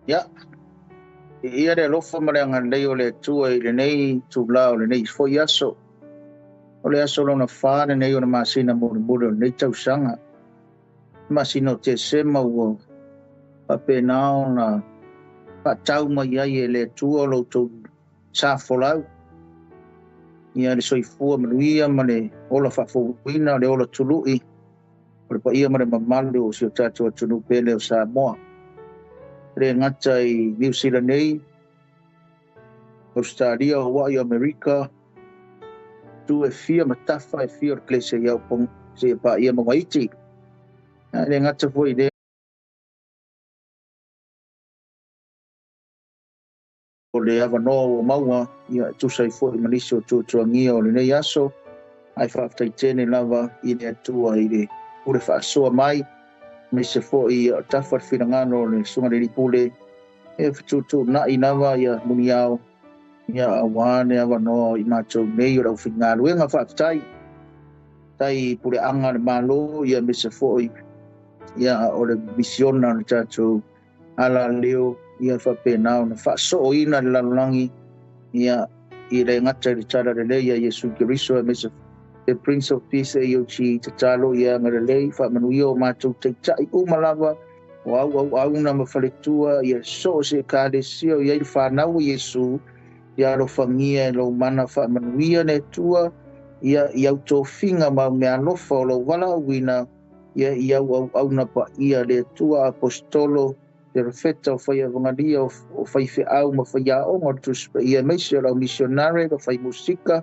Ia, ia le alofa ma le agalelei o le Atua i lenei itulā o lenei foi aso. O le aso lona 4 lenei o le masina mulimuli o lenei tausaga. Masina o Tesema ua faapena ona faatau mai ai e le Atua lo outou sa folau. Ia le soifua manuia ma le ola faafouina, le ola tului, o le paia ma le mamalu o si o tatou atunuu pele o Samoa. Le gata i Niu Sila nei, Australia, Hawaii, Amerika, tu e fia matafa e fia o le Ekalesia i au se paia ma waiti. Le gata foi le o le avanoa ua maua, ia tusa ai foi ma nisi o tuatuagia o lenei aso, ai faafetai lava i le Atua i le pule faasoa mai, aemaise foi o tafa le finagalo o le Susuga i le Pule, e fetuutuunai lava ia muniao, ia aua le avanoa i matou nei o le aufaigaluega. Faafetai tai puleaga le Malo, ia aemaise foi ia o le misiona o le tatou alaleo, ia faapena ona faasooina le lalolagi, ia i le gata i le tala lelei ia Iesu Keriso, aemaise the Prince of Peace AOG, tatalo ia agalelei faamanuia o matou taitai uma lava o auauauna ma faletua, ia so o se ekalesia o i ai le fanau o Iesu, ia alofagia e lou mana faamanuia le Atua, ia i au tofiga ma au meaalofa o lou valaauina, ia i au auauna paia le Atua, apostolo, perofeta o faiavagalia, o faifeau ma faiaoga o le Tusi Paia, aemaise o le aumisionare, o faimusika,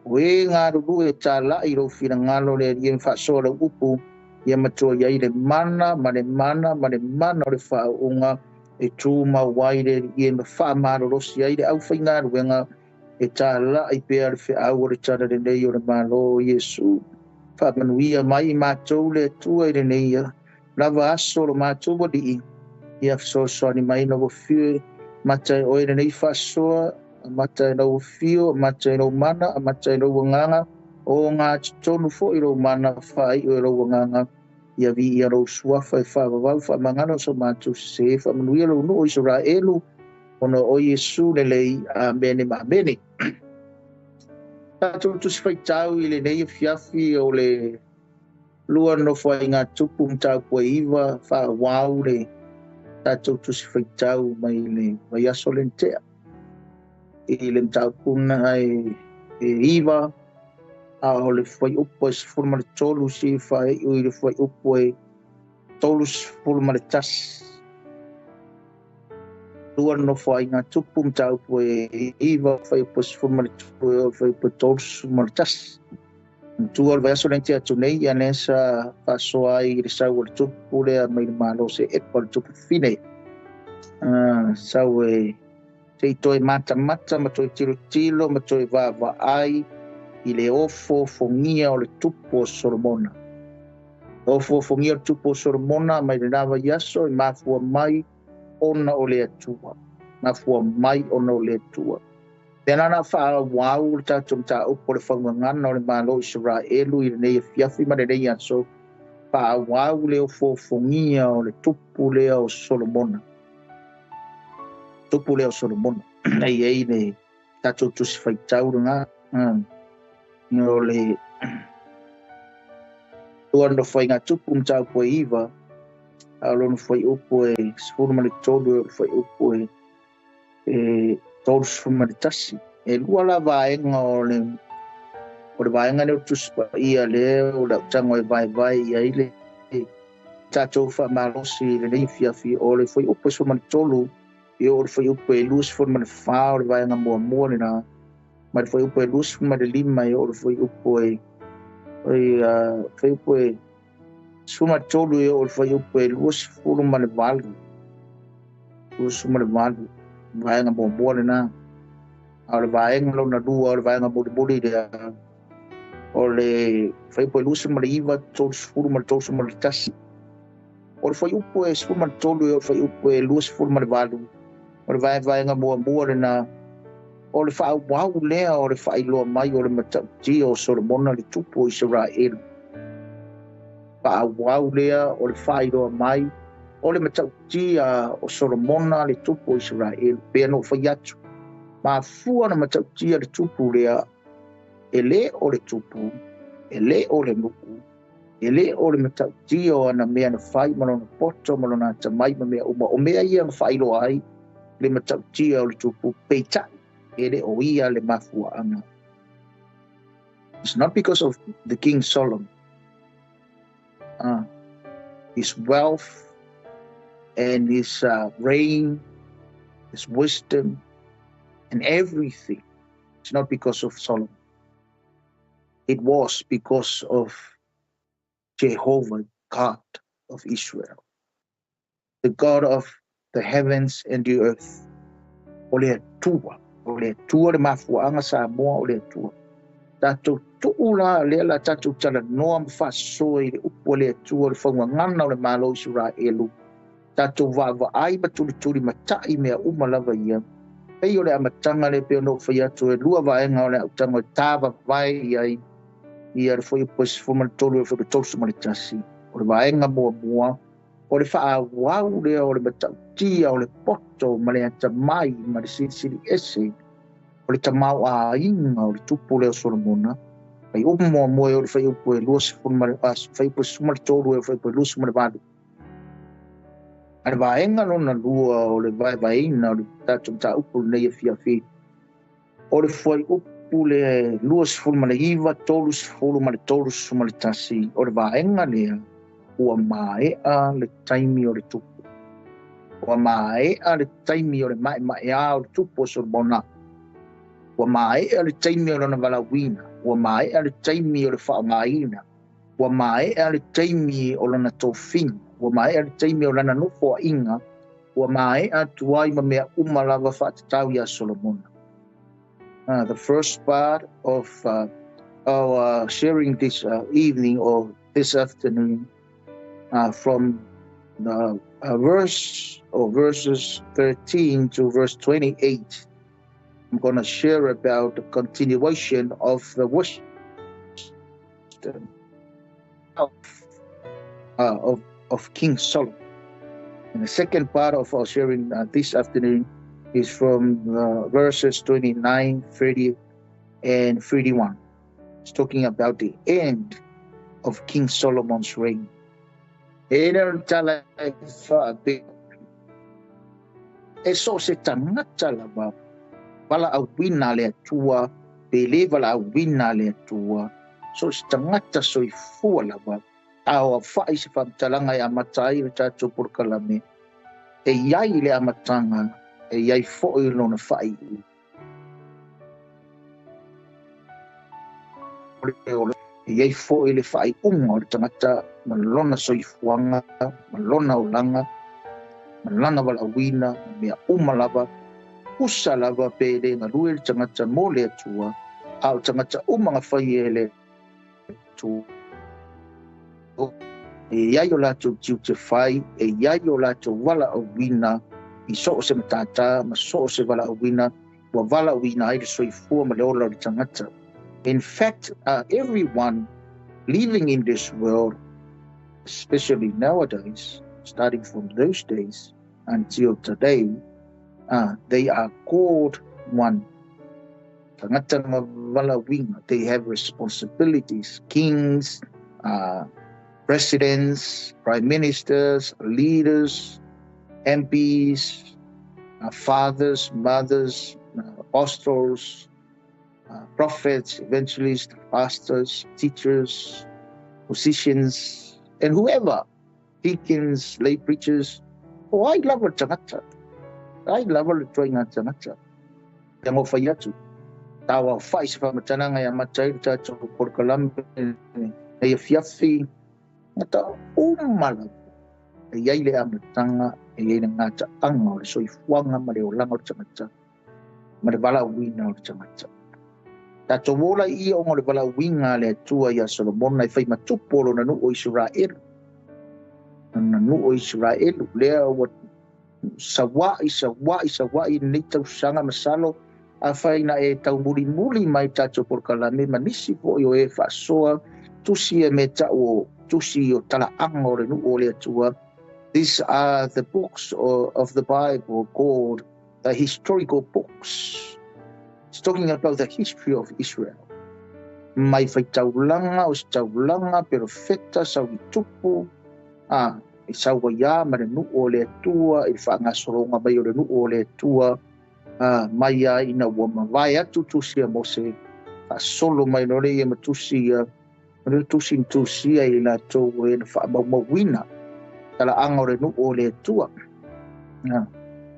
o e galulue e talai lou finagalo le Alii e faasoa lau upu, ia matua i ai le mana ma le mana ma le mana o le faauuga e tumau ai le Alii e ma faamalolosi ai le aufaigaluega e talai pea le feau o le tala lelei o le Malo o Iesu. Faamanuia mai i matou le Atua i lenei lava aso o lo matou alii, ia fesoasoani mai lau afio mata e oe lenei faasoa, mata e lau afio, mata e lau mana, mata e lau agaga, o ngā totonu foi lou mana faaiu e lau agaga, ia vi ia lou suafa e faavavau faamagalo so matou sesē, faamanuia lou nuu o Isaraelu, ona o Iesu lelei. Amene ma amene. Tatou tusi faitau i lenei afiafi o le lua nofoaiga tupu mataupu e 9 faaauau le tatou tusi faitau mai le vaiaso le tea. I le mataupuna e 9, a o le fuaiupu e 13 si faaiu i le fuaiupu e 31. Lua nofoaiga tupu mataupu e 9, fuaiupu e 13 e fuaiupu e 31. Matua o le vaiaso le tea atu nei, ia lea sa faasoa ai i le sau o le tupu lea mai le Malo se epa o le tupu fine. Sau e te i toe matamata ma toe tilotilo ma toe vaavaai i le ofofogia o le tupu o Solomona. Ofofogia o le tupu o Solomona mai le lava iaso e mafua mai ona o le Atua. Mafua mai ona o le Atua. Lea na faaauau le tatou mataupu o le faugagana o le Malo o Isaraelu i lenei afiafi ma lenei aso, faaauau le ofofogia o le tupu lea o Solomona. Tupu lea o Solomona. Nei ei le tatou tusi faitau lena. O le lua nofoaiga tupu mataupu e 9, a o lona fuaiupu e 13 e o le fuaiupu e 31. E lua la vaega o le vaega lea o Tusi Paia lea o le autago e vaevae i ai le tatou faamalosi i lenei afiafi, o le fuaiupu e 13 e o le fuaiupu e 24 o le vaega muamua lena, ma le fuaiupu e 25 e o le fuaiupu e fuaiupu e 13 e o le fuaiupu e 28. 28 vaega muamua lena. A o le vaega lona lua o le vaega mulimuli lea o le fuaiupu e 29, 30 ma le 31. O le fuaiupu e 13 e o le fuaiupu e 28 o le vaega muamua lena, o le faaauau lea o le faailoa mai o le matautia o Solomona le tupu o Isaraelu. Faaauau lea o le faailoa mai O le matautia o Solomona le tupu o Israel pe no fai atu. Mafua na matautia le tupu lea e le o le tupu, e le o le nuku, e le o le matautia o ana mea na fai ma lona poto ma lona atamai ma mea uma. O mea ia na faailoa ai le matautia o le tupu peitai e le o ia le mafuaanga. It's not because of the King Solomon. His wealth and his reign, his wisdom, and everything. It's not because of Solomon. It was because of Jehovah, God of Israel, the God of the heavens and the earth. O le Atua, o le Atua le mafuaanga Samoa o le Atua. Tatou tuu la lea la tatou talanoa ma faasoa i le upu a le Atua o le faugagana o le Malo o Isaraelu. Tatou vaavaai ma tulituli matai mea uma lava ia. Pei o le amataga le pei ona ou fai atu e lua vaega o le autaga e tāvavae i ai ia le fuaiupu e 13 e le fuaiupu 31. O le vaega muamua o le faaauau lea o le matautia o le poto ma le atamai ma le silisili ese o le tamaoaiga o le tupu lea o Solomona. Fuaiupu muamua e o le fuaiupu e 20 fuaiupu 13 e o le fuaiupu e 28. A le vaega lona lua o le vaevaeina o le tatou mataupu lenei afiafi o le fuaiupu le 29, 30 ma le 31 o le vaega lea ua maea le taimi o le tupu. Ua maea le taimi o le maemaea o le tupu o Solomona. Ua maea le taimi o lona valaauina. Ua maea le taimi o le faaaogaina. Ua maea le taimi o lona tofiga. Ua maea le taimi o lana nofoaiga. Ua maea atu ai ma mea uma lava faatatau ia Solomona. The first part of our sharing this evening or this afternoon from the verse or verses 13 to verse 28, I'm going to share about the continuation of the wisdom of King Solomon. And the second part of our sharing this afternoon is from verses 29, 30, and 31. It's talking about the end of King Solomon's reign. E le tala e whaape. E so se tangata lava. Valaauina le Atua, pe le valaauina le Atua. So se tangata soifua lava. Ao whai se whamtalanga e amata ai le tātou porokalame. E iai le amatanga, e iai fo'i lona whai. E iai fo'i le whai unga o le tangata ma lona soifuanga, ma lona olanga, ma lana valaauina, ma mea uma lava, usa lava pe le ngalue le tangata mo le Atua, a o tangata uma nga whai e le Atua. E iai o latou tiute whai, e iai o latou valaauina, i so o se matata, ma so o se valaauina, ua valaauina ai le soifua ma le ola o le tangata. In fact, everyone living in this world, especially nowadays, starting from those days until today, they are called one. Tangata nga valaauina, they have responsibilities, kings, presidents, prime ministers, leaders, MPs, fathers, mothers, apostles, prophets, evangelists, pastors, teachers, musicians, and whoever, deacons, lay preachers. Oh, I love a tangata. I love a tangata. Ia ngo whai atu. Tawa whai se whamatananga ia matai tātou porokalame nei afiafi. Ngata uma lava. E iai le amatanga, e iai le ngātaanga o le soifuaga ma le olaga o le tagata, ma le valaauina o le tagata. Tatou ola i ia ona o le valaauina a le Atua ia Solomona e fai matupu o lona nuu o Isaraelu. Lona nuu o Isaraelu, lea ua sawa'i, sawa'i, sawa'i lenei tausaga masalo, afai na e taumulimuli mai tatou porokalame ma nisi fo'i o e faasoa tusi e me ta'u o tusi o talaaga o le nuu o le Atua. These are the books of the Bible called the historical books. It's talking about the history of Israel. Mai faitaulaga o setaulaga perofeta saulitupu a i sau ai lava ma le nuu o le Atua i le faagasologa mai o le nuu o le Atua mai lava ina ua mavae atu tusi a Mose faasolo mai loa lea ma tusi ia ma le tusi na tusia i latou e na faamaumauina talaaga o le nuu o le Atua.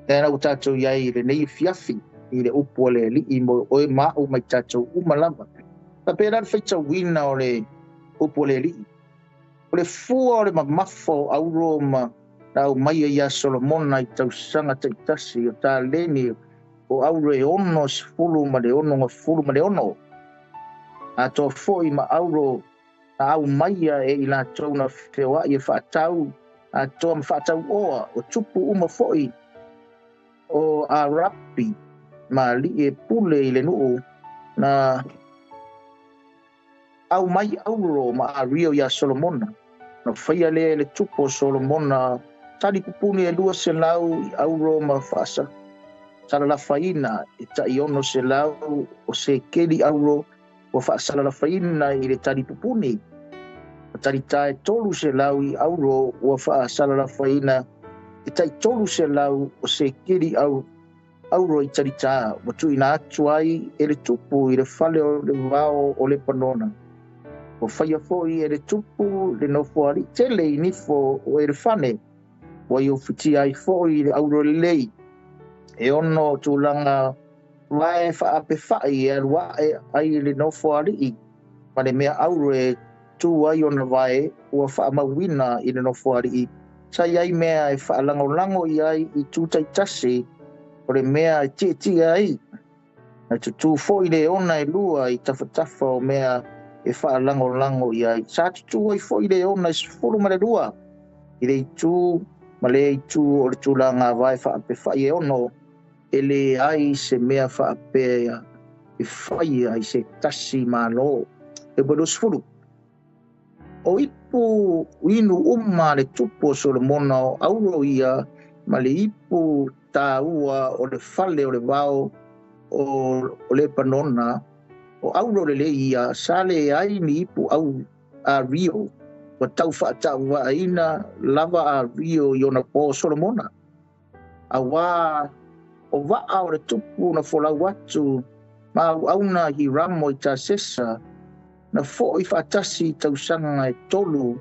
Lea na ua tatou i ai i lenei afiafi i le upu a le Alii mo oe ma au mai tatou uma lava. Faapena le faitauina o le upu a le Alii. O le fua o le mamafa o auro ma na aumaia ia Solomona i tausaga taitasi o taleni o auro e 66. Atoa foi ma auro na aumaia e i latou na feoai e faatau atoa ma faatauoa o tupu uma foi o Arapi ma alii e pule i le nuu na aumai auro ma ario ia Solomona. Na faia lea e le tupu o Solomona tali pupuni e 200 i auro ma faasalalafaina e tai 600 o sekeli auro ua faasalalafaina i le tali pupuni. Talita e 300 i auro ua faasalalafaina e tai 300 o sekeli auro i talita ua tuuina atu ai e le tupu i le fale o le vao o Lepanona. Ua faia foi e le tupu le nofoalii tele i nifo o elefane ua iofitia ai foi le auro lelei e ono tulaga vae faapefai e alu ae ai le nofoalii ma le mea auro e tu ai ona vae ua faamauina i le nofoalii. Sa i ai mea e faalagolago i ai i tutaitasi o le mea e tietie ai. Na tutū foi le ona e lua i tafatafa o mea e faalagolago i ai. Sa tutū ai foi le ona e 12 i le itu ma le itu o le tulaga vae faapefai e ono e le ai se mea faapea e faia i se tasi malo. E ua 20. O ipu inu uma le tupu o Solomona o auro ia ma le ipu tāua o le fale o le vao o Lepanona o auro lelei ia sa le ai ni ipu au a Rio ua tau faatauvaaina lava a Rio i ona po o Solomona. Auā o vaa o le tupu na folau atu ma auauna Hiramo i Tasesa na foi faatasi i tausaga e 3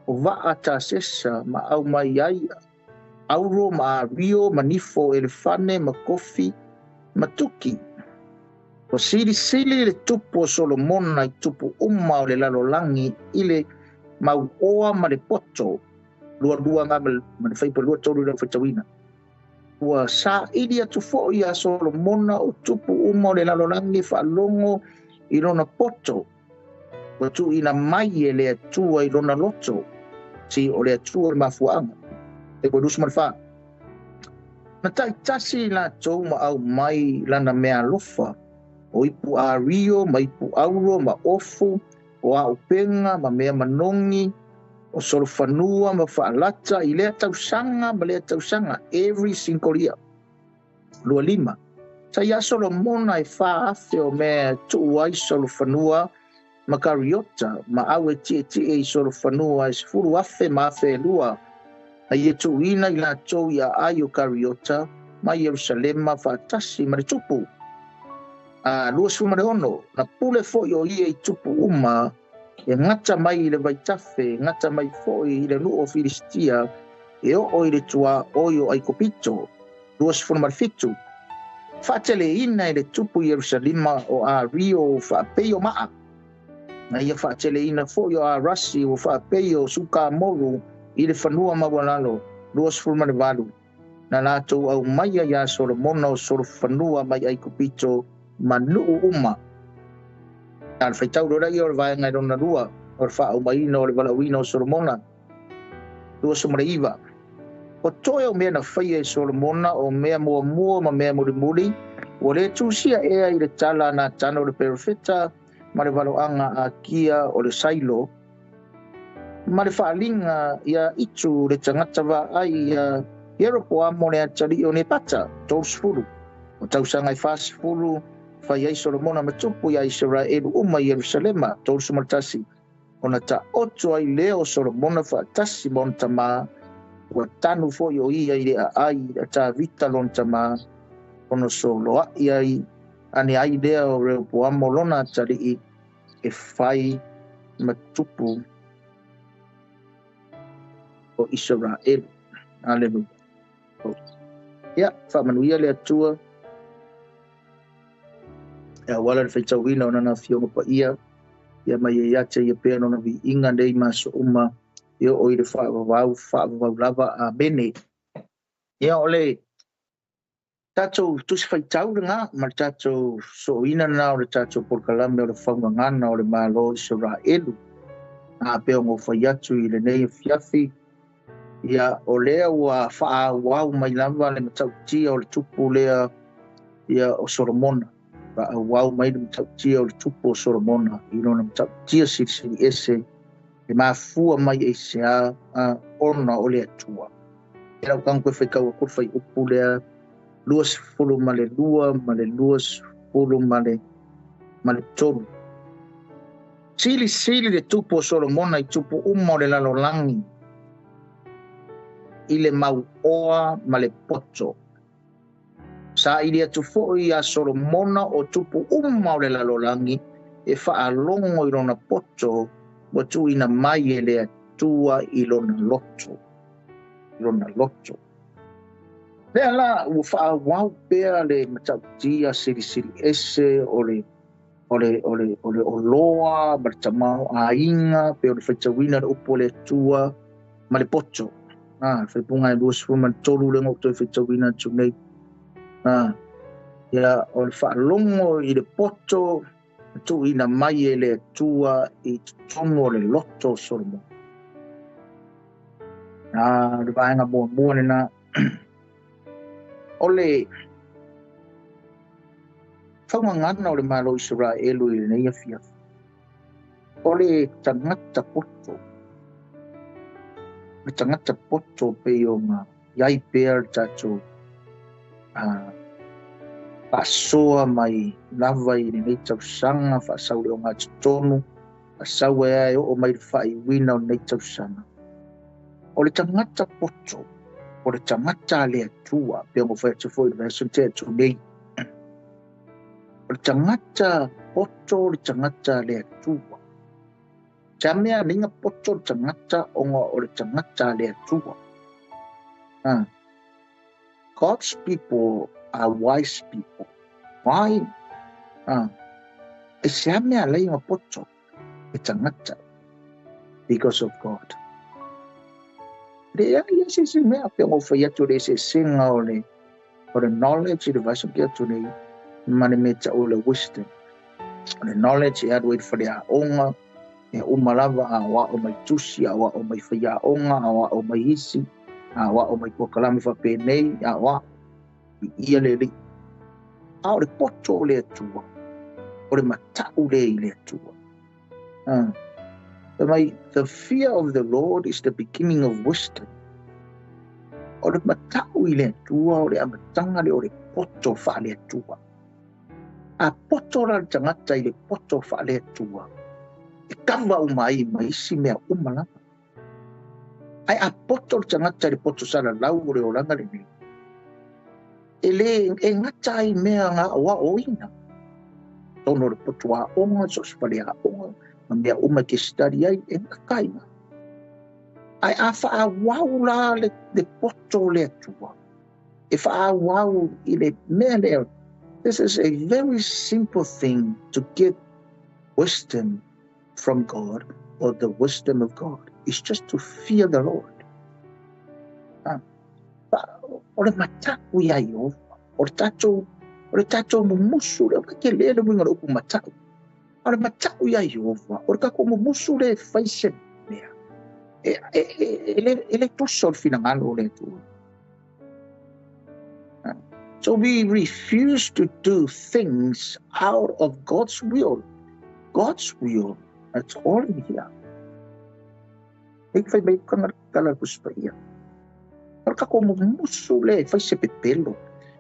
o vaa Tasesa ma aumai ai auro ma ario ma nifo elefane ma kofi ma tuki. Ua silisili le tupu o Solomona i tupu uma o le lalolagi i le mauoa ma le poto lua lua nga ma le faipa 23 le faitauina. Ua saili atu foi ia Solomona o tupu uma o le lalolagi faalogo i lona poto. Ua tuuina mai e le Atua i lona loto, si o le Atua le mafuaaga. E koe 24. Na taitasi i latou ma aumai lana mea alofa, o ipu ario ma ipu auro ma ofu, o aupenga ma mea manogi, o solofanua ma faalata i lea tausaga ma lea tausaga, every single year. 25. Sa ia Solomona e 4,000 o mea tuu ai solofanua ma kariota ma au e tietie i solofanua e 10,000 ma 1,200. Na ia tuuina i latou ia ai o kariota ma Ierusalema faatasi ma le tupu. 26. Na pule foi o ia i tupu uma e gata mai i le vaitafe, gata mai foi i le nuu o Filistia, e oo i le tuaoi o Aikopito. 27. Faateleina i le tupu Ierusalima o ario faapei o maa. Na ia faateleina foi o arasi o faapei o sukamoru i le fanua maualalo. 28. Na latou aumaia ia Solomona o solofanua mai Aikopito ma nuu uma. Na le faitau loa ia o le vaega i lona lua o le faaaumaina o le valaauina o Solomona. 29. O toe o mea na faia e Solomona o mea muamua ma mea mulimuli ua le tusia ea i le tala a Natana o le perofeta ma le valoaga a Akia o le Sailo. Ma le faaaliga ia Itu le tagata vaai ia Ieropoamo le atalii o Nepata. 30. O tausaga e 40 fai ai Solomona ma tupu ia Isaraelu uma i Ierusalema. 31. Ona taoto ai lea o Solomona faatasi ma ona tamā, ua tanu foi o ia i le aai a Tavita lona tamā, ona soloai ai ane ai lea o Reopoamo lona atalii e fai ma tupu o Isaraelu. Aleluia. Ia, faamanuia le Atua e auala le faitauina o lana Afioga Paia, ia mai ia te ia pea lona viiga nei ma aso uma, e oo i le faavavau, faavavau lava. Amene. Ia, o le tatou tusi faitau lena ma le tatou sooina lena o le tatou polokalame o le faugagana o le Malo o Isaraelu. A pei ona ou fai atu i lenei afiafi, ia o lea ua faaauau mai lava le matautia o le tupu lea ia o Solomona. Faaauau mai le matautia o le tupu o Solomona i lona matautia silisili ese e mafua mai e sea ona o le Atua. E lau tago toe faitau atu le fuaiupu lea 22 ma le 23. Silisili le tupu o Solomona i tupu uma o le lalolagi i le mauoa ma le poto. Saili atu foi ia Solomona o tupu uma o le lalolagi e faalogo i lona poto ua tuuina mai e le Atua i lona loto. Lona loto. Lea la ua faaauau pea le matautia silisili ese o le oloa ma le tamaoaiga pe o le faitauina le upu o le Atua ma le poto. Faipuga e 23 le toe faitauina atu nei. Ia o le faalogo i le poto tuuina mai e le Atua i totonu o le loto o Solomona. Le vaega muamua lena. O le faugagana o le Malo o Isaraelu i lenei afiafi, o le tagata poto. Le tagata poto pei ona iai pea le tatou faasoa mai lava i lenei tausaga faasau le ogatotonu, faasau ai e oo mai le faaiuina o lenei tausaga. O le tagata poto, o le tagata a le Atua, pei ona fai atu foi i le vaiaso na tea atu nei. O le tagata poto, o le tagata a le Atua. Sa mea linga poto le tagata ona o le tagata a le Atua. God's people are wise people. Why? E sea mea leinga poto le tagata because of God. Le ia se se mea pe o fai atu le se senga o le knowledge i le vaiaso ke atu nei ma le mea tau o le wisdom. O le knowledge e alu ai le faleaoga, e uma lava a oao mai tusi, a oao mai faiaoga, a oao mai isi, a oao mai polokalame faapenei, a oao i ia le alii. A o le poto o le Atua, o le matau lea i le Atua. The fear of the Lord is the beginning of wisdom. O le matau i le Atua, o le amataga lea o le poto faale Atua. A poto la le tagata i le poto faale Atua, e kava uma ai ma isi mea uma lava. Ai a poto le tagata i le poto salalau o le olaga lenei, e le e gata ai mea nga oaoina. Tonu o le poto aoga, so o se fale aoga, ma mea uma ke study ai, e gata ai nga. Ai a faaauau la le poto o le Atua, e faaauau i le mea lea. This is a very simple thing to get wisdom from God, or the wisdom of God. It's just to fear the Lord. O le matau ia Iehova, o le tatou mumusu le, o ke le le uiga o le upu matau. O le matau ia Iehova, o le tatou mumusu le fai se mea. E le toso o le finagalo o le Atua. So we refuse to do things out of God's will. God's will, that's all in here. E fai mai kanga tala Tusi Paia. O le tatou mumusu lea e fai se pepelo.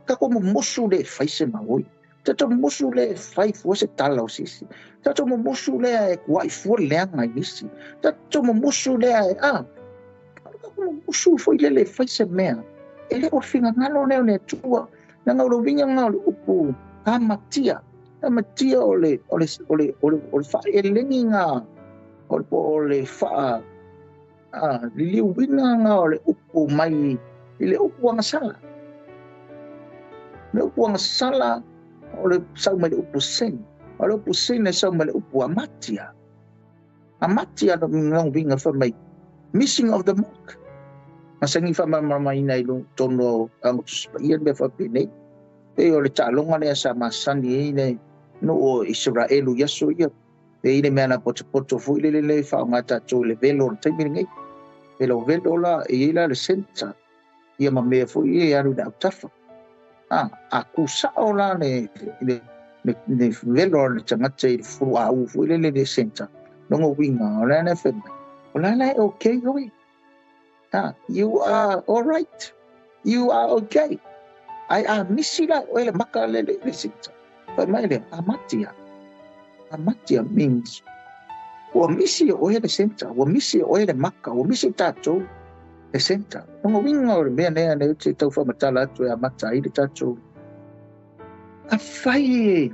Tatou mumusu lea e fai se maoi. Tatou mumusu lea e fai fua se tala o se isi. Tatou mumusu lea e kuai fua leaga i nisi. Tatou mumusu lea e a. O le tatou mumusu foi lele e fai se mea. E le o le finagalo lea o le Atua. Leaga o le uiga lena o le upu hamatia. Hamatia o le faaelegiga o le faa liliuina nga o le upu mai i le upu agasala. Le upu agasala o le sau mai le upu sin. O le upu sin e sau mai le upu amatia. Amatia no ngau vinga fa mai missing of the mark. Masangi fa mama ina i tono ang ia me fa pene. E o le talonga le sa masani ile no o Israelu Yesu ia. E ile mea na poto poto foi le le fa ngata to le velo le taimi nei. E lo velo la e ila le senta. Ia ma mea foi e alu na autafa. A kusao la le velo le tangata i le furu a u foi le le senta. Longo winga o le ana whenua. O la la okay oi. You are all right. You are okay. Ai a misi la o le maka le le senta. Fai mai le amatia. Amatia means ua misi o le senta, ua misi o le maka, ua misi tātou le senta. Longo winga o le mea nea ne te tau whamatala atu e amata i le tātou. A whai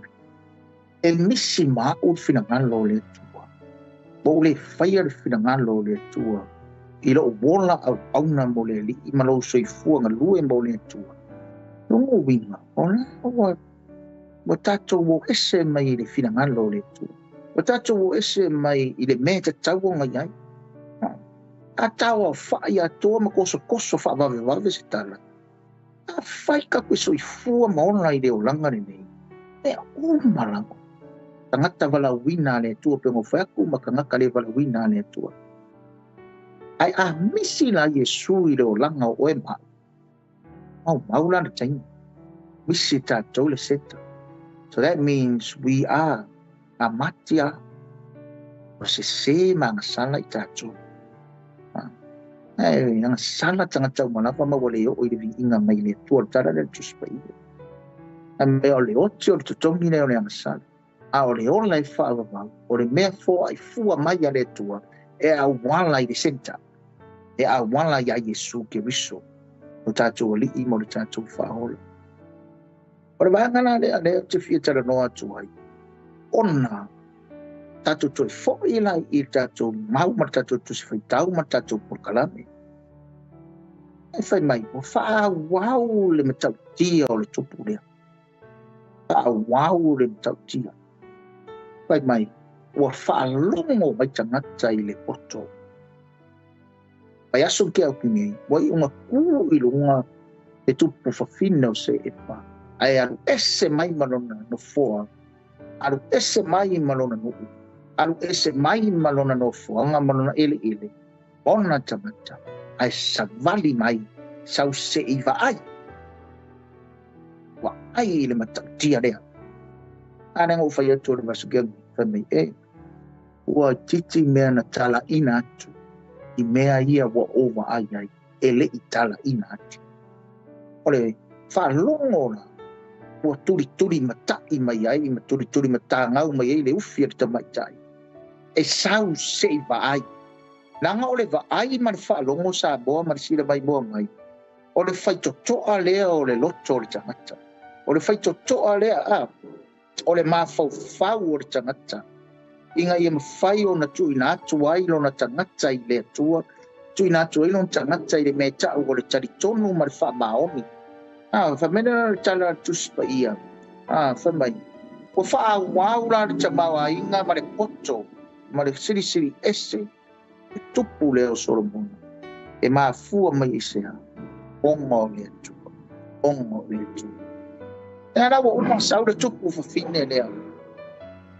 e misi maa o le whinangalo o le Atua. Mo le whaia le whinangalo o le Atua. I lo wola au auna mo le li i malo soifua nga lue mo le Atua. Longo winga, o la ua tātou o ese mai i le whinangalo o le Atua. Ua tātou o ese mai i le mea te tau o ngai ai. A tau au whai a toa ma koso koso wha wawe wawe se tala. A whai ka koe soifua maona i le olanga le nei. Mea umalango. Tangata wala wina le Atua pengo whaku ma kangaka le wala wina le Atua. Ai a misi la Yesu i le olanga o oe mau. Mau maula le taimi. Misi tātou le seta. So that means we are amatia o se se ma ngasala i tātou. Ai, ngasala tangata umalapa ma wale o i le viinga mai le Atua le tala le Tusi Paia. A mea o le oti o le totongi lea o le angasala. A o le ola e whaavavau, o le mea foa i fua mai a le Atua, e awala i le senta. E awala ia Yesu Keriso. O tātou ali'i mo le tātou whaola. O le vaanga la lea lea te fia tala noa atu ai. Ona tātou toe foi la i tātou mau ma tātou tusi whaitau ma tātou polokalame. E whai mai, o whaawau le matautia o le tupu lea. Whaawau le matautia. Whai mai, ua whaalongo mai tangata i le poto. Pai aso ke au ki nei, wai unga kū i lunga e tupu whawhina o se e pā. Ai alu ese mai malona no foa, alu ese mai malona no u, alu ese mai malona no foanga malona ele ele, ona tangata, ai savali mai, sau se i vaai. Wa ai le matautia lea. Ane ngō whai atu o le vasukia whai mai e, ua titi mea na tala ina atu, i mea ia wa o vaai ai, e le i tala ina atu. O le whalongo la, ua turi turi matai mai ai, ma turi turi matangau mai ai le ufi a le tamaitai. E sau se i vaai. Nanga o le vaai ma le whalongo sa boa ma le sila mai moa mai. O le whaitotoa lea o le loto o le tangata. O le whaitotoa lea a, o le mawhauwhau o le tangata. Inga ia mawhai o na tuina atu ai lona tangata i le Atua. Tuina atu ai lona tangata i le mea tau o le taritonu ma le whaamaoni. Whamena le tala Tusi Paia. Whamai. Ua whaawau la le tamawa inga ma le poto, ma le sirisiri ese, e tupu leo Solomona. E maafua mai i sea. Onga o le Atua. Onga o le Atua. E ara ua uma sau le tupu whawhine lea.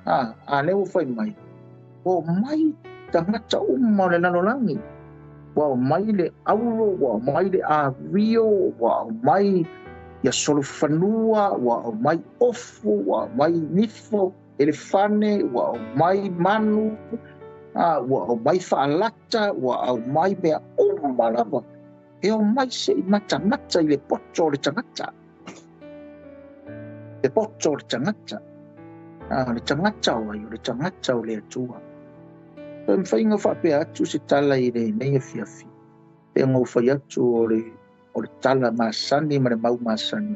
A leo whai mai. Ua mai tangata uma o le lalolangi. Ua mai le auro, ua mai le awio, ua mai ia solofanua, ua mai ofu, ua mai nifo, elefane, ua mai manu, A ua aumai faalata, ua aumai mea uma lava. E omai seʻi matamata i le poto o le tagata. Le poto o le tagata. A le tagata o ai, o le tagata o le Atua. E mafai ona faapea atu se tala i lenei afiafi. E fai atu o le tala masani ma le mau masani.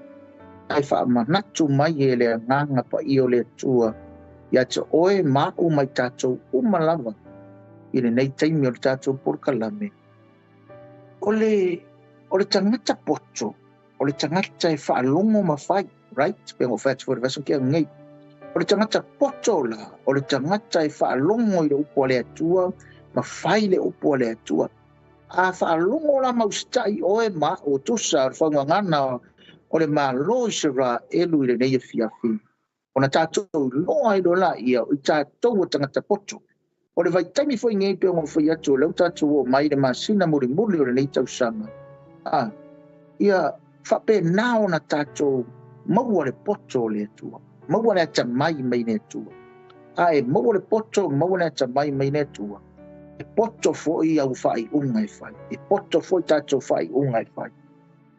Ae faamanatu mai e le agaga paia o le Atua ia te oe ma au mai tatou uma lava i lenei taimi o le tatou polokalame. O le tagata poto, o le tagata e faalogo ma fai, right? Pe ngo fai atu foi le vasa kia ngei. O le tagata poto la, o le tagata e faalogo i le upu a le Atua, ma fai le upu a le Atua. A faalogo la mausita'i oe ma o tusa o le faugagana o le Malo Isaraelu i lenei afiafi. Ona tatou loa ai loa laia o i tatou o tagata poto. O le vaitaimi foi nei pe ona fai atu o lea ua tatou oo mai le masina mulimuli o lenei tausaga. Ia faapena ona tatou maua le poto o le Atua. Maua le atamai mai le Atua. Ae maua le poto, maua le atamai mai le Atua. E poto foi au faaiuga e fai. E poto foi tatou faaiuga e fai.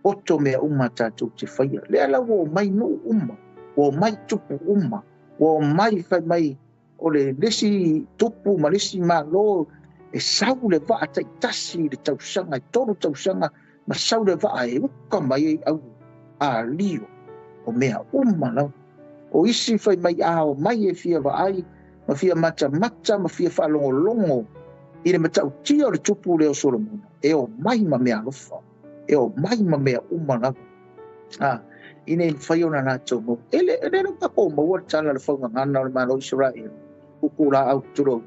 Poto mea uma tatou te faia. Lea la ua omai nuu uma. Ua omai tupu uma. Ua omai fai mai o le lesi tupu ma lesi malo e sau le vaa taitasi i le tausaga, e 3 tausaga, ma sau le vaa e uka mai ai au alio o mea uma lava. O isi fai mai a o mai e fia vaai, ma fia matamata, ma fia faalogologo i le matautia o le tupu lea o Solomona. E o mai ma mea alofa, e o mai ma mea uma lava. Ina ia mafai ona latou maua. E le lo tatou maua le tala le faugagana o le Malo Isaraelu. Tutu la au tulou.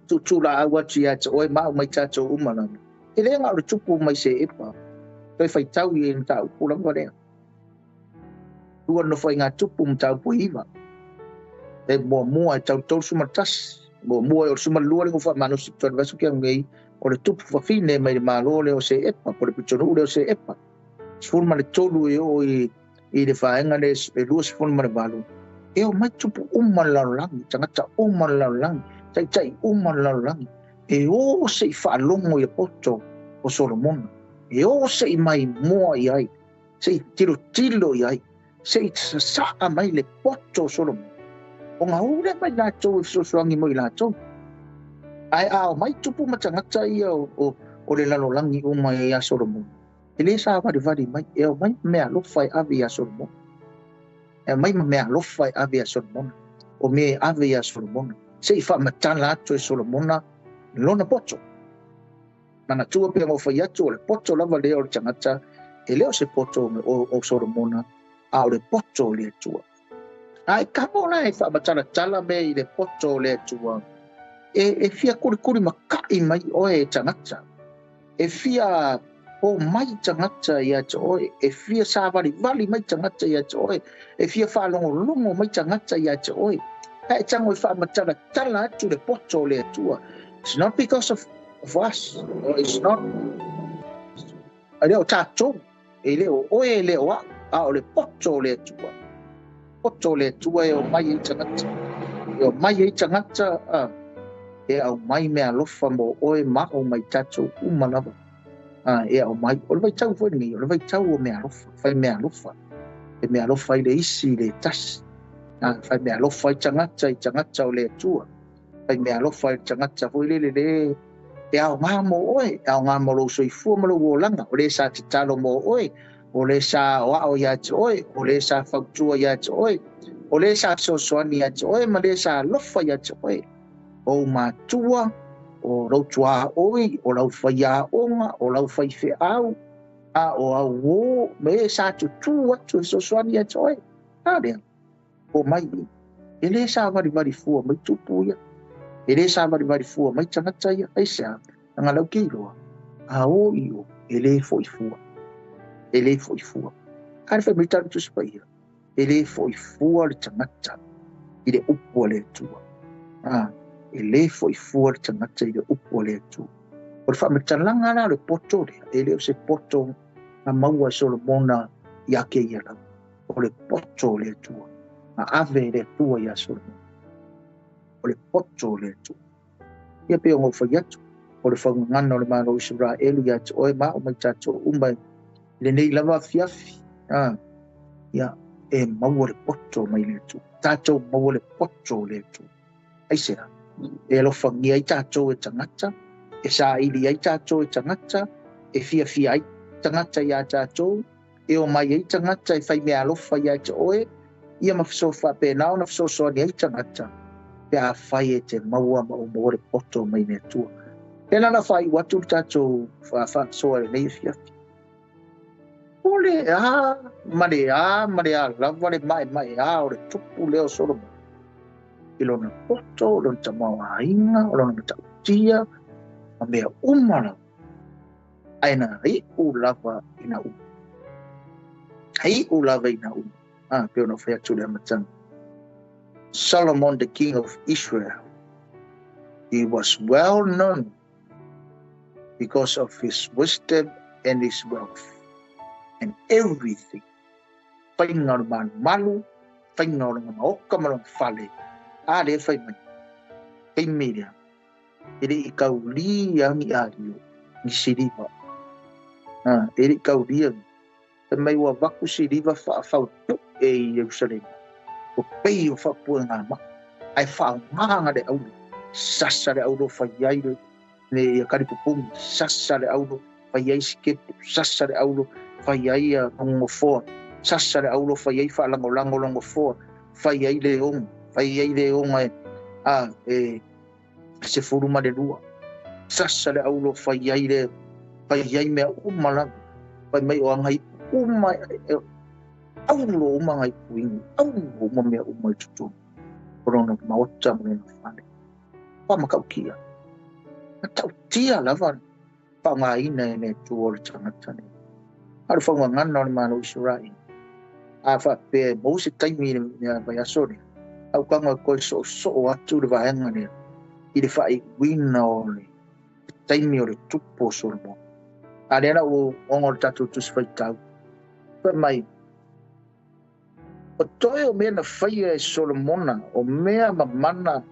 Tutu la au atu ia te oe ma au mai tatou uma lava. E le nga o le tupu mai se epa. Toe faitau i e mataupu lava lea. Tua nofo i ngā tupu mataupu 9. E muamua e tau 31. Muamua e o le 12 le ngofa manosi tuan vasu kia ngei. O le tupu fafine mai le malo le o se epa. Po le pitonuu le o se epa. 13 e o i le whaenga le e 28. E o mai tupu uma le lalolagi, tagata uma le lalolagi, taitai uma le lalolagi. E o se i faalogo i le poto o Solomona. E o se i mai moa i ai, se i tilotilo i ai, se i sasaa mai le poto o Solomona. O ngā ure mai latou e fesoasoani mo i latou. Ae a o mai tupu ma tagata ia o le lalolagi uma ia Solomona. E le sa varivali mai, e o mai mea alofa e ave ia Solomona. E mai mea alofa e ave ia Solomona. O mea e ave ia Solomona. Se i faamatala atu e Solomona lona poto. Manatua pe ngo fai atu o le poto lava lea o le tagata, e le o se poto o Solomona, a o le poto o le Atua. Ae kamo la e faamatalatala mea i le poto o le Atua. E fia kulikuli makai mai oe e tagata. E fia o mai tagata ia te oe, e fia savalivali mai tagata ia te oe, e fia faalogologo mai tagata ia te oe. Ae tango e faamatalatala atu le poto o le Atua. It's not because of us, or it's not e le o tatou, e le o oe, e le o au, a o le poto o le Atua. Poto o le Atua e o mai ai tagata. E o mai ai tagata, e au mai mea alofa mo oe ma o mai tatou uma lava. E au mai, o le vaitau foi lenei, o le vaitau o mea alofa, fai mea alofa. E mea alofa i le isi i le tasi. Fai mea alofa i tagata o le Atua. Fai mea alofa i tagata foi lele le e ao ngā mō oe, e ao ngā mō lou soifua ma lou olaga, o le sa tatalo mō oe, o le sa oao ia te oe, o le sa fautua ia te oe, o le sa fesoasoani ia te oe, ma le sa alofa ia te oe. O matua, o lau tuaoi, o lau faiaoga, o lau faifeau, a o au o, me sa tutū atu e fesoasoani ia te oe. A lea, o mai, e le sa varivali fua mai tupu ia. E le sa varivali fua mai tagata ia, ai sea, nga lau ke iloa. A o i o, e le foi fua. E le foi fua. A le fai mai talu tusi paia. E le foi fua le tagata i le upu a le Atua. E le foi fua le tagata i le upu a le Atua. O le faamatalaga la o le poto lea, e le o se poto na maua e Solomona ia ke ia lau. O le poto o le Atua. Na ave e le Atua ia Solomona. O le poto o le Atua. Ia pei ona ou fai atu, o le faugagana o le Malo o Isaraelu ia te oe ma au ma i tatou uma i lenei lava afiafi. Ia, e maua le poto mai le Atua. Tatou maua le poto o le Atua. Aisea? E alofagia ai tatou e tagata, e saili ai tatou e tagata, e fiafia ai tagata ia tatou, e omai ai tagata e fai mea alofa ia te oe, ia ma faapena ona fesoasoani ai tagata, pe afai e te maua ma ou maua le poto mai le Atua. E lana faaiu atu le tatou faasoa i lenei afiafi. O le a ma le a ma le a lava le maemaea o le tupu lea o Solomon. I lona poto, o lona tamaoaiga, o lona matautia, ma mea uma lava. Ae na iu lava ina uma. Iu lava ina uma. Pei ona fai atu le amataga. Solomon, the king of Israel, he was well known because of his wisdom and his wealth and everything. Faiga o le malumalu, faiga o lona maoka ma lona fale. A le fai mai. Taimi lea. E le i kaulia ni alio, ni siliva. E le i kaulia. Fai mai ua vaku siliva faafaupu'e i Ierusalema. O pei o faapuega ma. Ae faaaogaga le aulo. Sasa le aulo fai ai le ia kalipupugi. Sasa le aulo fai ai sikepu. Sasa le aulo fai ai gogofoa. Sasa le aulo fai ai faalagolago logofoa. Fai ai le oga. Fai ai le oga e 12. Sasa le aulo fai ai le fai ai mea uma lava. Fai mai o aga uma aulo uma ngai puingi. Aulo uma mea uma i totonu. O lona maota ma lona fale. Whamakaukia. Matautia lava whaangaina e le Atua o le tagata nei. A le faugagana o le Malo o Isaraelu. A faapea e maua se taimi i le vaiaso lea, au kaga koe soosoo atu le vaega lea i le faaiuina o le taimi o le tupu o Solomon. A lea la ua oga o le tatou tusi faitau. Fai mai, o toe o mea na faia e Solomona, o mea mamana,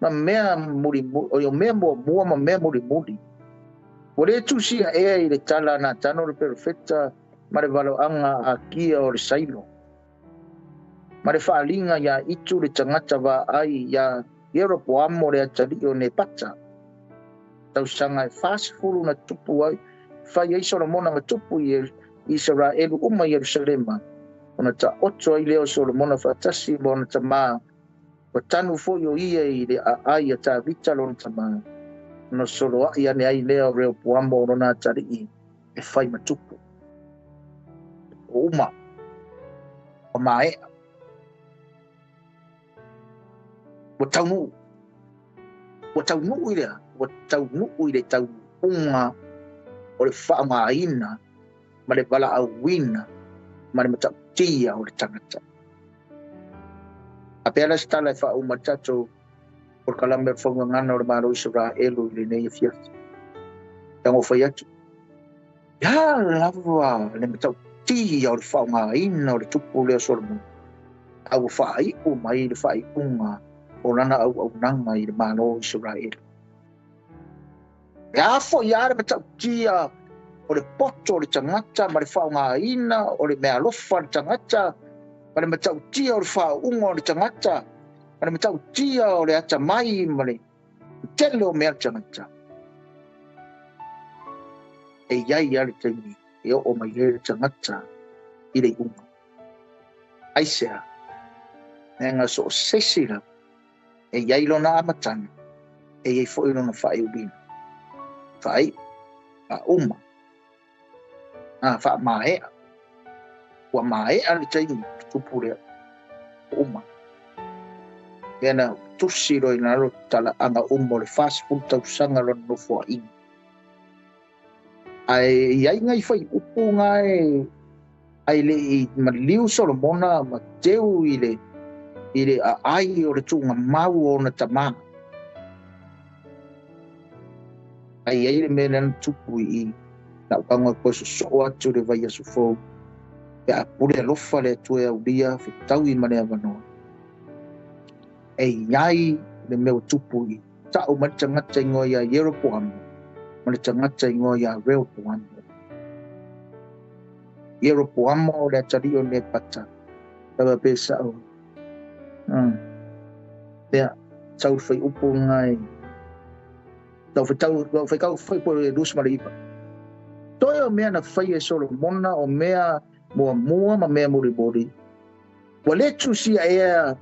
ma mea mulimuli, o mea muamua ma mea mulimuli. Ua le tusia ea i le tala a Natano le perofeta ma le valoaga a Akia o le Sailo. Ma le faaliga ia Itu le tagata vaai ia Ieropoamo le atalii o Nepata. Tausaga e 40 na tupu ai, fai ai Solomona ma tupu i Isaraelu uma i Ierusalema. Ona taoto ai lea o Solomona faatasi ma ona tamā. Ua tanu foi o ia i le aai a Tavita lona tamā. Ona soloai ane ai lea o Reopoamo o lona atalii e fai ma tupu. O uma, o maea. Ua taunuu. Ua taunuu i lea. Ua taunuu i le taunuuga o le faaaogaina ma le valaauina ma le matautia o le tagata. A pea la se tala e faauma le tatou polokalame o le faugagana o le Malo o Isaraelu i lenei afiafi. Tago fai atu. Ia lava le matautia o le faaaogaina o le tupu lea o Solomon. A ua faaiu mai le faaiuga o lana auaunaga i le Malo o Isaraelu. E a foi a le matautia o le poto o le tagata ma le faaaogaina o le mea alofa le tagata ma le matautia o le faauuga o le tagata ma le matautia o le atamai ma le tele o mea le tagata. E iai a le taimi e oo mai ai le tagata i le iuga. Aisea, leaga so o se isi lava, e iai lona amataga, e iai foi lona faaiuina. Faaiu, faauma, faamaea. Ua maea le taimi tupu lea. Uma. Lea na tusi loa i lalo talaaga uma o le 40 tausaga lona nofoaiga. Ae iai ngai fai upu ngae ai le i maliu Solomona ma teu i le aai o le tuugamau o ona tamā. Ai ai le mea lea na tupu i lau kaga koe sosoo atu le vaiaso fou. Pe a pule alofa le Atua e aulia fetaui ma le avanoa. E iai le mea ua tupu i ta'u ma le tagata igoa iā Ieropoamo ma le tagata igoa iā Reopoamo. Ieropoamo o le atalii o Nepata lava pe sa'o ia sau faiupu lena e tau fetau faikau fai po le 29. Toe o mea na faia e Solomona o mea muamua ma mea mulimuli ua lē tusia ea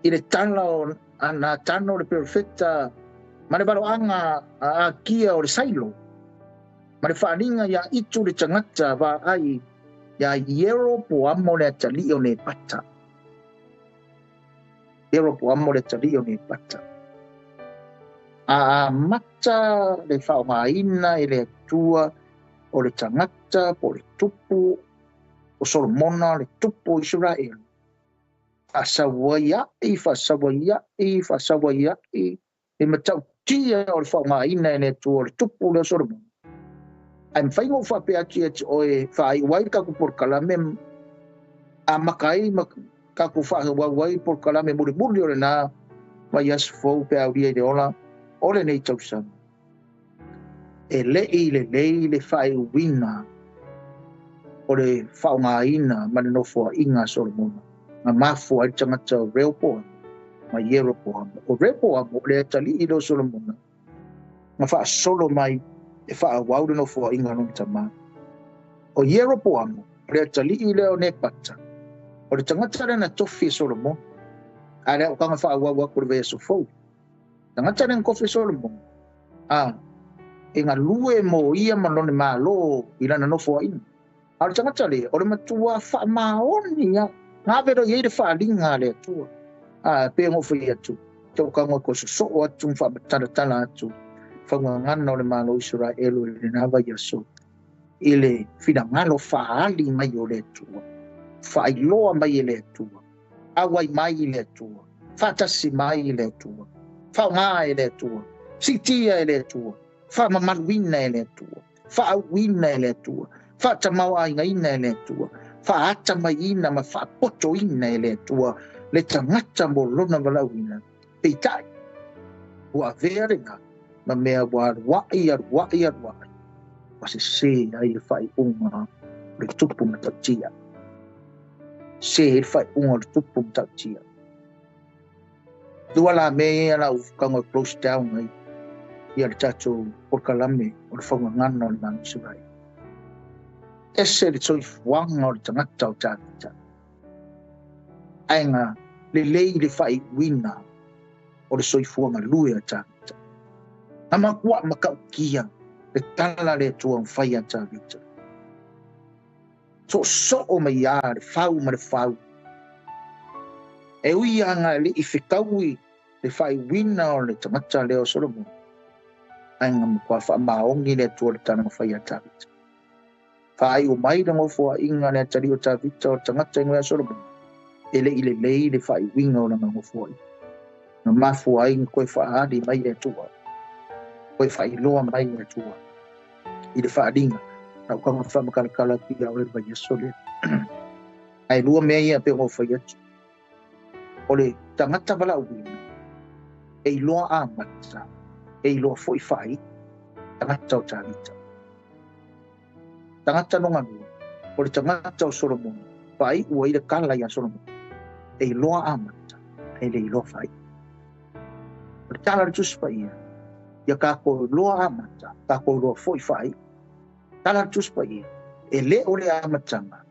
i le tala o Natano le perofeta ma le valoaga a Akia o le Sailo ma le faaaliga iā Itu le tagata vaai iā Ieropoamo le atalii o Nepata. Ieropoamo le atalii o Nepata. A amata le faaaogaina e le Atua o le tagata po o le tupu o Solomona le tupu o Isaraelu, faasauai a'i faasauai a'i faasauai a'i le matautia o le faaaogaina e le Atua o le tupu lea o Solomona. Ae mafai ona ou faapea atu ia te oe faaiu ai le tatou polokalame amata ai ma tatou faaauau ai polokalame mulimuli o lena vaiaso fou pe aulia i le ola o lenei tausaga. E le'i lelei le faaiuina o le faaaogaina ma le nofoa'iga a Solomona na mafua ai le tagata o Reopoamo ma Ieropoamo. O Reopoamo o le atalii lea o Solomona na faasolo mai e faaauau le nofoa'iga lona tamā. O Ieropoamo o le atalii lea o Nepata o le tagata lea na tofi e Solomona a lea o kaga faaauau atu le vaiaso fou. Tagata lea na tofi e Solomona a e galue mo ia ma lona mālō i lana nofoa'iga. A o le tagata lea o le matua faamaoni a gave loa i ai le faaliga a le Atua. A pe ona ou fai atu taukaga ko sosoo atu ma faamatalatala atu faugagana o le Malo o Isaraelu i lena vaiaso i le finagalo faaali mai o le Atua, faailoa mai e le Atua, auai mai i le Atua, faatasi mai i le Atua, faaaogā e le Atua, siitia e le Atua, faamamaluina e le Atua, faauuina e le Atua, faatamāo'aigaina e le Atua, faatamaiina ma faapotoina e le Atua le tagata mo lona valaauina. Peita'i ua avea lena ma mea ua alua'i alua'i alua'i ua sesē ai le faaiuga o le tupu matautia. Sē ai le faaiuga o le tupu matautia. Lua la mea ia la ua kaga close down ai ia le tatou polokalame o le faugagana o le Malo o Isaraelu. Ese le soifuaga o le tagata o Tavita ae ga lelei le faaiuina o le soifuaga lue a Tavita. Na makuaʻ matautia le tala le Atua mafai a Tavita. Soosoo mai iā le fau ma le fau. E ui aga e leʻi fetaui le faaiuina o le tagata lea o Solomona ae ga matuā faamaoni le Atua le tala mafai a Tavita. Faaiu mai le nofoaʻiga le atalii o Tavita o le tagata igoa ia Solomona e leʻi lelei le faaiuina o lana nofoaʻiga. Na mafua ai na toe faaali mai le Atua, toe faailoa mai le Atua i le faaliga lau kaga faamatalatala atu ia oe le vaiaso lea. Ae lua mea ia pe ona ou fai atu. O le tagata valaauina e iloa amata, e iloa foi faaiu tagata o Tavita. Tagata lona lua, o le tagata o Solomona, faaiu ai le tala iā Solomona, e iloa amata, e le iloa faaiu. O le tala a le Tusi Paia, ia tatou iloa amata, tatou iloa foi faaiu. Tala a le Tusi Paia, e le o le amataga,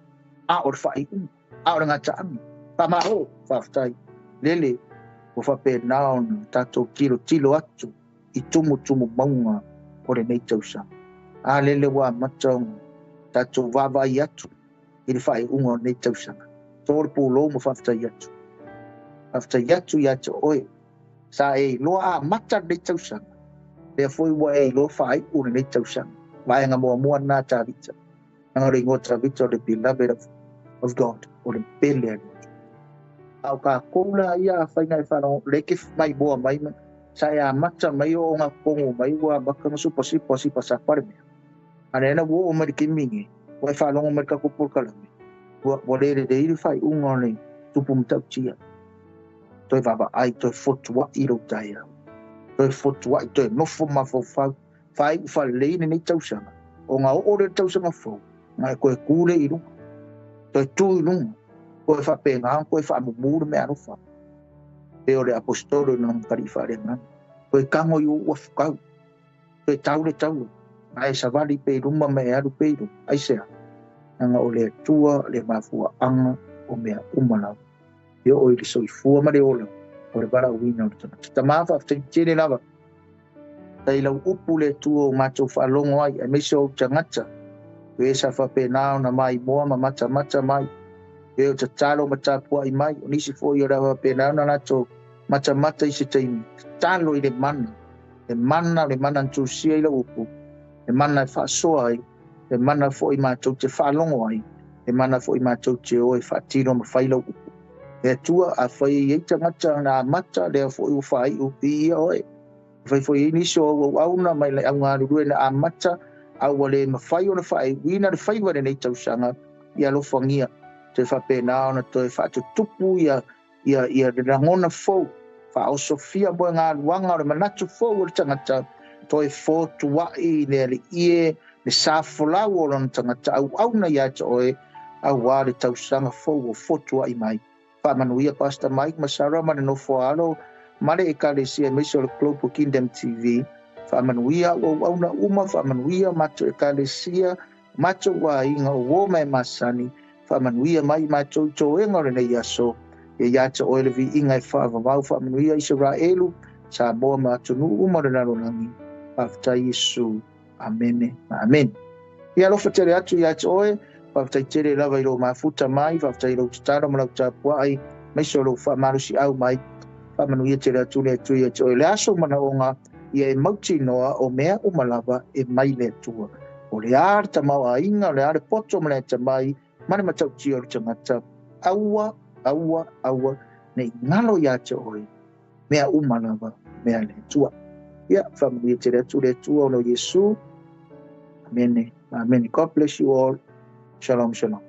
a o le faaiuga, a o le gataaga. Faamalo, faafetai, lele ua faapena ona tatou tilotilo atu i tumutumu mauga o lenei tausaga. A lele ua amata ona tatou vaavaai atu i le faaiuga o lenei tausaga. To le pulou ma faafetai atu. Faafetai atu ia te oe sa e iloa amata lenei tausaga, lea foi ua e iloa faaiu lenei tausaga. Vaega muamua lena Tavita. Leaga o le igoa Tavita o le beloved of God, o le pele a le Atua. A o tatou la ia afai na e faalogo lea e te maimoa mai sa e amata mai o ogatotonu mai ua amata ona supasipa sipasapa le mea. A lea na ua oo mai le taimi lenei, ua e faalogo mai le tatou polokalame, ua le lelei le faaiuga o le tupu matautia. Toe vaavaai, toe fotua'i lou taeao. Toe fotua'i, toe nofo mafaufau. Faai'u faalelei lenei tausaga, ona oo lea i le tausaga fou, ona e toe tu lea i luga. Toe tu i luga, toe faapena ona toe faamumu le meaalofa. Pei o le aposetolo i lona talii faaleagaga. Toe tago i ou uafutau, toe tau le taua, ae savali pea i luma ma e alu pea i luma. Aisea? Leaga o le Atua le mafuaaga o mea uma lava. E oo i le soifua ma le ola o le valaauina o le tagata. Tama, faafetai tele lava. Tai lau upu le Atua o matou faalogo ai, aemaise o ou tagata, e sa faapena ona maimoa ma matamata mai, e o tatalo ma tapuai mai, o nisi foi o le a faapena ona latou matamata i se taimi, tatalo i le mana, le mana, le mana na tusia i lau upu, le mana e faasoa ai, le mana foi matou te faalogo ai, le mana foi matou te o e faatino ma fai lau upu. E Atua, afai e i ai tagata na amata, lea foi ua faaiu, viia oe. Afai foi e i ai nisi o au auauna mai le au galulue na amata, a ua le mafai ona faaiuina le faiva i lenei tausaga, ia alofagia, toe faapena ona toe faatutupu ia ia ia le lagona fou, faaosofia moegaluaga o le manatu fou o le tagata, toe fotua'i i le Alii e, le sa folau o lona tagata auauna ia te oe, auā le tausaga fou ua fotua'i mai. Faamanuia Pastor Mike ma Sarah ma le nofo a alo ma le Ekalesia aemaise o le Global Kingdom TV. Faamanuia au auauna uma, faamanuia matou Ekalesia, matou aiga o uo ma e masani, faamanuia mai matou i toega o lenei aso. Ia ia te oe le viiga e faavavau, faamanuia Isaraelu, Samoa ma atunuu uma o le lalolagi. Faafetai Iesu. Amene ma amene. Ia alofa tele atu ia te oe, faafetai tele lava i lou mafuta mai, faafetai i lou tatalo ma lau tapuai, aemaise o lou faamalosiau mai. Faamanuia tele atu le Atua ia te oe. Le aso manaoga, ia e mautinoa o mea uma lava e mai le Atua. O le a le tamaoaiga, o le a le poto ma le atamai, ma le matautia o le tagata, aua, aua, aua, ne i galo ia te oe, mea uma lava, mea le Atua. Ia, faamanuia tele atu le Atua ona o Iesu. Amene. Amene. God bless you all. Shalom, shalom.